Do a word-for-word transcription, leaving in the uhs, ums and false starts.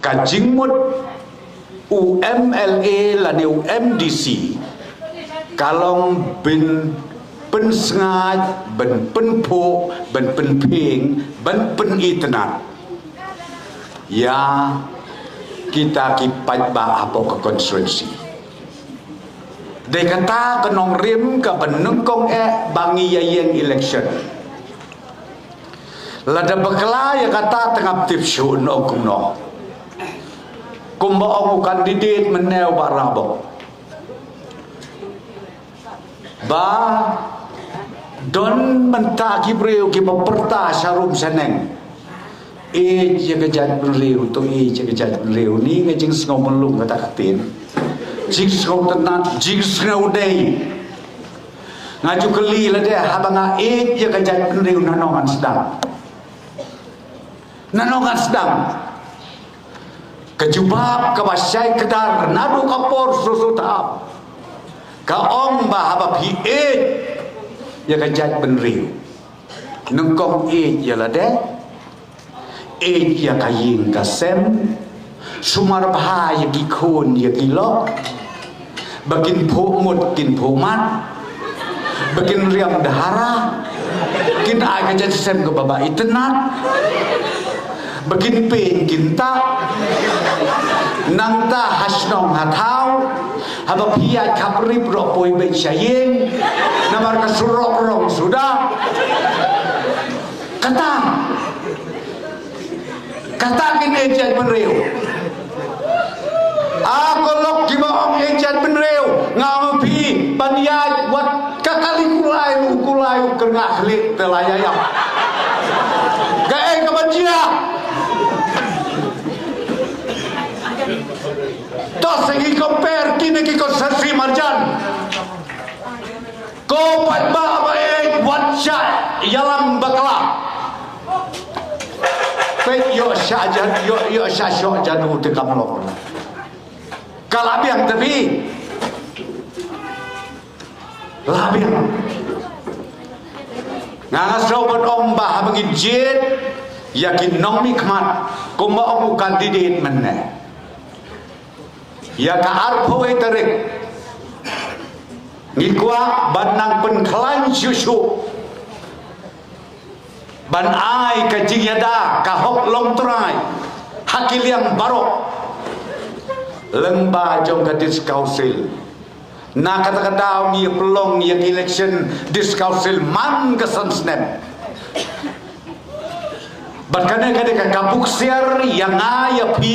Ka jingmut u M L A lane u M D C ka long ban pynsngaid, ban pynphuh, ban pynphieng, ban pynitynnad ïa kita ki paidbah hapoh ka constituency. Dei kata ka nongrim kaba nyngkong eh ba ngi ïa ïeng election. Lada bakla ïa kata te ngam tip shuh noh kumno. Kumba ong u candidate mynne u Bah Rabok, ba don mynta ki briew kiba pyrta sharum shaneng. Ïeit ïa ka jaitbynriew, to ïeit ïa ka jaitbynriew. Ni nga jingsngew mlung kata ka ktien. Jingsngew tynnad, jingsngew dei. Nga ju kylli lade, haba nga ïeit ïa ka jaitbynriew, nano ngan sdang? Nano ngan sdang? Ka jubab kaba shai kdar naduh ka por shuh shuh taïew ka ong ba haba phi ïeit ïa ka jaitbynriew, nyngkong ïeit ïa lade, ïeit ïa ka ïing ka sem, sumar bha ïa ki khun ïa ki lok, ba kin phuh mut kin phuh mat, ba kin riam dhara, kin ai ka jait sem kaba itynnad, ba kin pyn kin tah. Nangta ha shnong ha thaw, haba phi ïaid khap rip ruh poi beit sha ïing, namar ka surok rong suda. Kata, kata kin ïeit jaitbynriew. A ko lok kiba ong ïeit jaitbynriew, nga ong phi ban ïaid wat ka kali kulai u kulai u kyrngah khlieh te la ïa ïap. Kaei kaba jia? To sa ngi compare kine ki constituency marjan. Ko paidbah ba ïeit wat sha ïalam bakla. Peit ïoh sha jan, ïoh, ïoh sha shoh jan u te kam long. Ka la biang te phi. La biang. Nga nga sngewbha ban ong ba haba ngin jied ïa ki nongmihkhmat kumba ong u candidate mynne. Ïa ka arphew wei tarik ngi kwah ban nang pynkhlaiñ shuh shuh ban ai ka jingïada ka hok longtrai ha ki liang baroh. Lyngba jong ka District Council, na kata ka daw ngi ïa pynlong ïa ka election District Council man ka san snem. Bad kane ka dei ka kabu ksiar ïa nga ïa phi